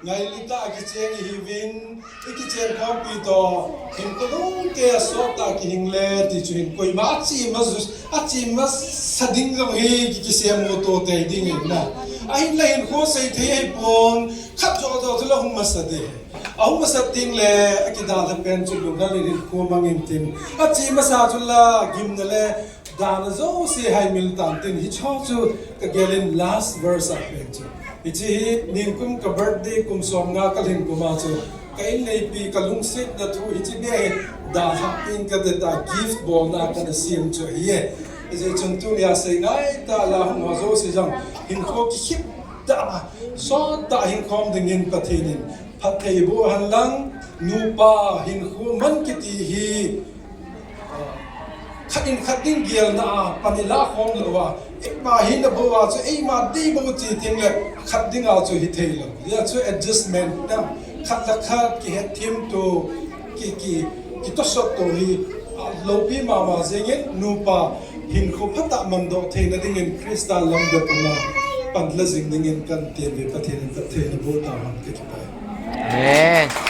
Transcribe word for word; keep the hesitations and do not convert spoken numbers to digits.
Ngailu tah a kicheng ihiuvin, ikicheng khompi toh hinkho lungkei a sot tah a kihing le ti chu hin koima achima, achima sa ding jong hi ki, kisem u to tei ding ahi na. Ahinla hinkho sei thei ahipon, khat joh joh chu la hung masa ding. Ahung masa ding le, akidalha pen chu lunghel in hinkho mang intin. Achima sa chu la gimna le dana jouse haimil tan tin, hiche chu kagel in last verse a pen chu. Hiche hi nikum ka birthday kum somnga kalhin kum a chu ka inneipi kalungsetna thu hiche beh hi dalhah in kati ta, gift bolna kana sem chu ahi e. Hijeh chun tunia sei ngai tah la hung ho jouse jong hinkho kikhip tah a, sot tah a hing khom dingin Pathen in phatthei boh hen lang, nupa hinkho man kiti hi khat in khat ding gelna a pan i la khom lou a, eima hina bou a chu eima dei bou chi teng le khat ding a chu hithei lou. Hia chu adjustment na, khat le khat kihetthem to, ki, ki, kitosot to hi, a, loupi mama jeng in nupa hinkho phatah mandoh theina dingin Christa lam bep a pan la jing dingin kan tem uve, Pathen in phatthei naboh tahen, kakipah e. Amen.